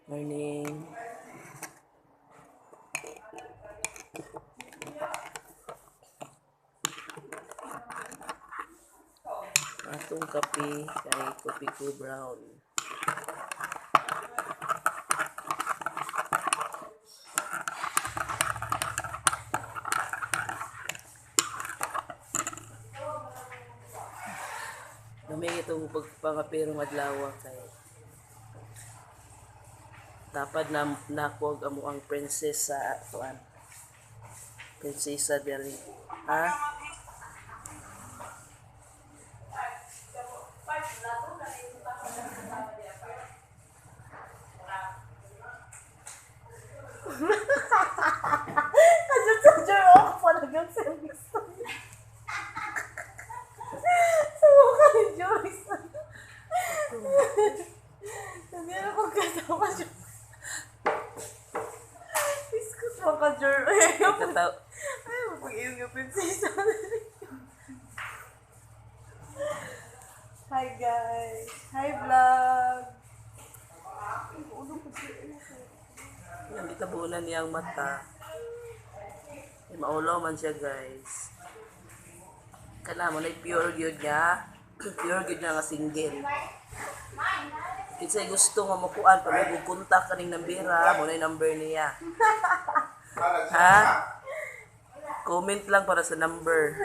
Morning. Atong kape kay Kopiko Brown. Dumi itong pagpangapirong adlaw kay tapad na nako ang amo ang princess sa kuan. Prinsesa diri. Ha? Kasi sa Jerome pala ng service. Sa mukha ni Joyce. Hindi na pagkatawa siya. Iskus mo ka, Jerome. Kataw Ay, mapag-iyong yung prinsesa. Hi, guys. Hi, vlog. Yung gitabunan niya ang mata. Ay, maulaw man siya, guys. Kana mo na pure gyud nga. Pure gyud nga single. Kinsay gusto nga makuan pa may kontak kaning nambira, mo na yung number niya. Ha? Comment lang para sa number.